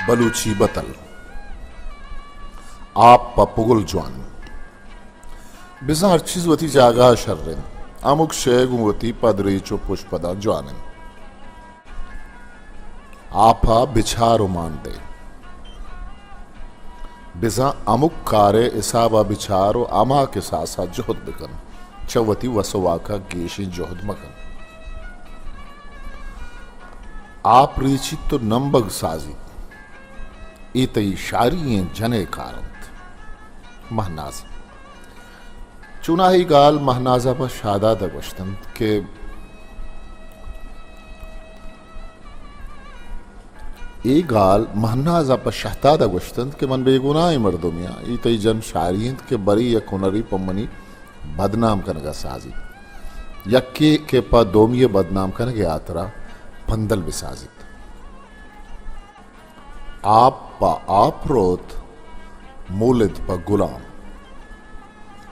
بلوچی بتل۔ آپ پہ پگل جوان انت۔ بزاں ہر چیز وتی جاگہ ءَ شر انت۔ ہمک شے گوں وتی پدریچ ءُ پشپداں جوان انت۔ آپ ءَ بچار ءُ مان دے۔ بزاں ہمک کار ءِ حساب ءَ بچار ءُ ہما کساس ءَ جہد بکن۔ چہ وتی وس ءُ واک ءَ گیشیں جہد مکن۔ آپ ریچیت ءُ نمبگ سازیت۔ اے تئی شاری ئیں جن ءِ کار انت۔ مہناز۔ چوناہا اے گال مہناز ءَ پہ شہداد ءَ گوشت انت کہ اے گال مہناز ءَ پہ شہداد ءَ گوشت انت کہ من بے گناہیں مردمے آں، اے تئی جن شاری انت کہ برے یک ہنرے پہ منی بدنام کنگ ءَ سازیت، یکے کہ پہ دومی ءِ بدنام کنگ ءِ ہاترا پندل بسازیت۔ آپ پہ آپ روت، مولد پہ گلام۔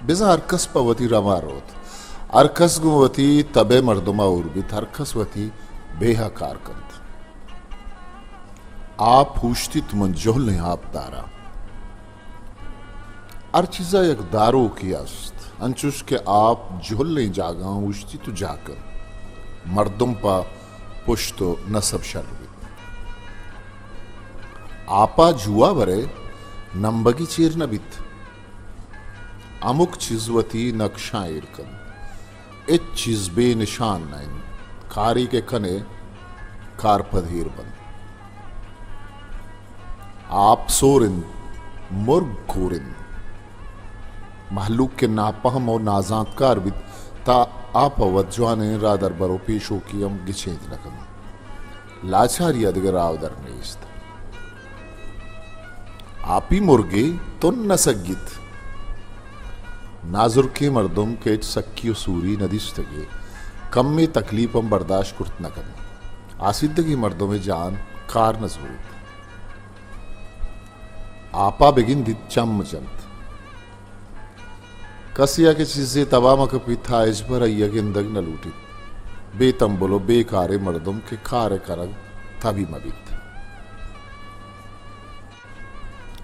بزاں ہر کس پہ وتی رم ءَ روت۔ ہر کس گوں وتی تب ءِ مردم ءَ ہور بیت، ہر کس وتی بیہ ءَ کار کنت۔ آپ اوشتیت من جہلیں آپ دار ءَ۔ ہر چیز ءَ یک داروکے است، انچوش کہ آپ جہلیں جاگہاں اوشتیت ءُ جاہ کنت، مردم پہ پشت ءُ نسب شر بیت۔ آپ ءَ جوا برئے، نمبگی چیر نہ بیت۔ ہمک چیز وتی نقشاں ایر کنت۔ ہچ چیز بے نشان نہ انت۔ کارے کہ کنئے، کارپد ایر بنت۔ آپ سور انت، مرگ کور انت۔ مہلوک کہ ناپہم ءُ نازانتکار بیت، تاں آ پہ وت جوانیں راہدربر ءُ پیشوکی ہم گچینت نہ کنت۔ لاچاری ءَ دگہ راہ ءُ در نیست۔ آپی مرگے تن نہ سگیت۔ نازرکیں مردم کہ ہچ سکی ءُ سوری نہ دیستگے، کمے تکلیپ ہم برداشت کرت نہ کنت۔ آسیدگیں مردمے جان کار نہ زوریت۔ آپا بگندیت چم جنت۔ کسے ءَ کہ چیزے تب ءَ مہ کپیت، تھا ہچبر آئی ءَ گندگ نہ لوٹیت۔ بے تمبل ءُ بے کاریں مردم کہ کار ءِ کنگ تبی مہ بیت۔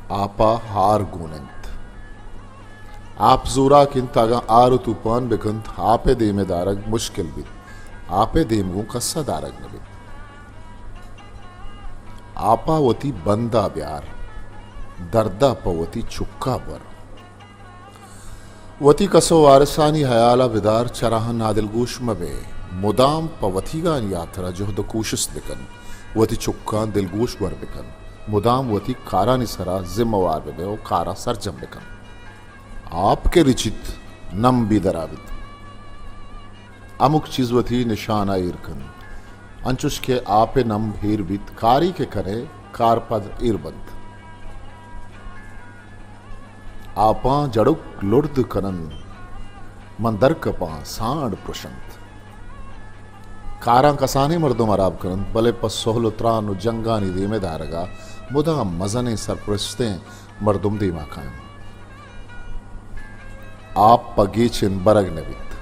آپ ءَ ہار گون انت۔ آپ زوراک انت، اگاں ہار ءُ توپان بہ کنت، آپ ءِ دیم ءَ دارگ مشکل بیت۔ آپ ءِ دیم گوں کس ءَ دارگ نہ بیت۔ آپ ءَ وتی بند ءَ بیار، درد ءَ پہ وتی چک ءَ بر۔ وتی کس ءُ وارثانی ہیال ءَ بدار، چراہاں نادلگوش مہ بئے۔ مدام پہ وتیگانی ہاترا جہد ءُ کوشست بکن۔ وتی چکاں دلگوش گور بکن۔ مدام وتی کارانی سرا ذمہ وار بہ بئے ءُ کاراں سرجم بکن۔ آپ کہ رچیت، نمبی درا بیت۔ ہمک چیز وتی نشان ءَ ایر کنت۔ انچوش کہ آپ ءِ نمب ایر بیت، کارے کہ کنئے، کارپد ایر بنت۔ آپاں جڑک لڑد کننت، من در کپاں سانڈ پرشنت۔ کاراں کسانیں مردم ہراب کننت، بلے پہ سہل ءُ تران ءُ جنگانی دیم ءَ دارگ ءَ مدام مزنیں سرپرستیں مردم دیما کاینت۔ آپ پہ گیچن برگ نہ بیت۔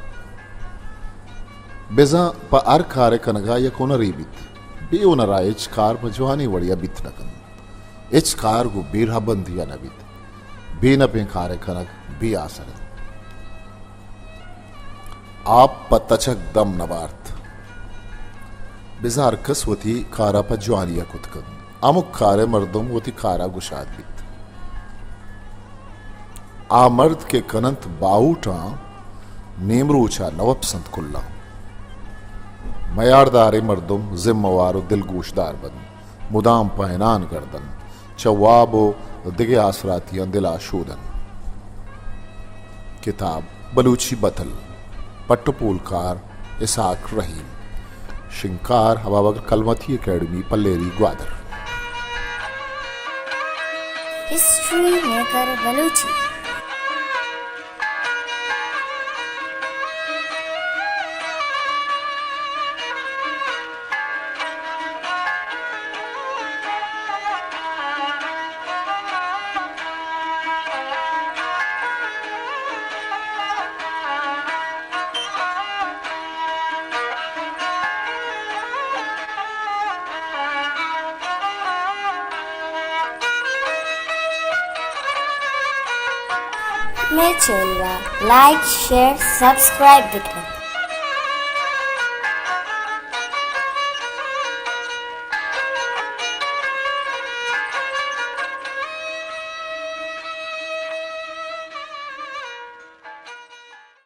بزاں پہ ہر کار ءِ کنگ ءَ یک ہنرے بیت۔ بے ہنر ءَ ہچ کار پہ جوانیں وڑے ءَ بیت نہ کنت۔ ہچ کار گوں بے رہبندی ءَ نہ بیت۔ بے نپیں کار ءِ کنگ بے آسر انت۔ آپ پہ تچک دم نہ بارت۔ بزاں ہر کس وتی کار ءَ پہ جوانی ءَ کت کنت۔ ہمک کار ءَ مردم وتی کار ءَ گشاد بیت۔ آ مرد کہ کننت باہوٹاں، نیمروچ ءَ نہ وپسنت کلاں۔ میارداریں مردم ذمہ وار ءُ دلگوشدار بنت۔ مدام پہ ہنان گردنت، چہ واب ءُ دگہ آسراتیاں دل ءَ شودنت۔ کتاب بلوچی بتل، پٹ ءُ پولکار اسحاق رحیم، شنگکار Habab Akbar Kalmati academy Pleri Gwadar. History maker Balochi. مئے چینل ءَ لائک، شیئر، سبسکرائب بکن ات۔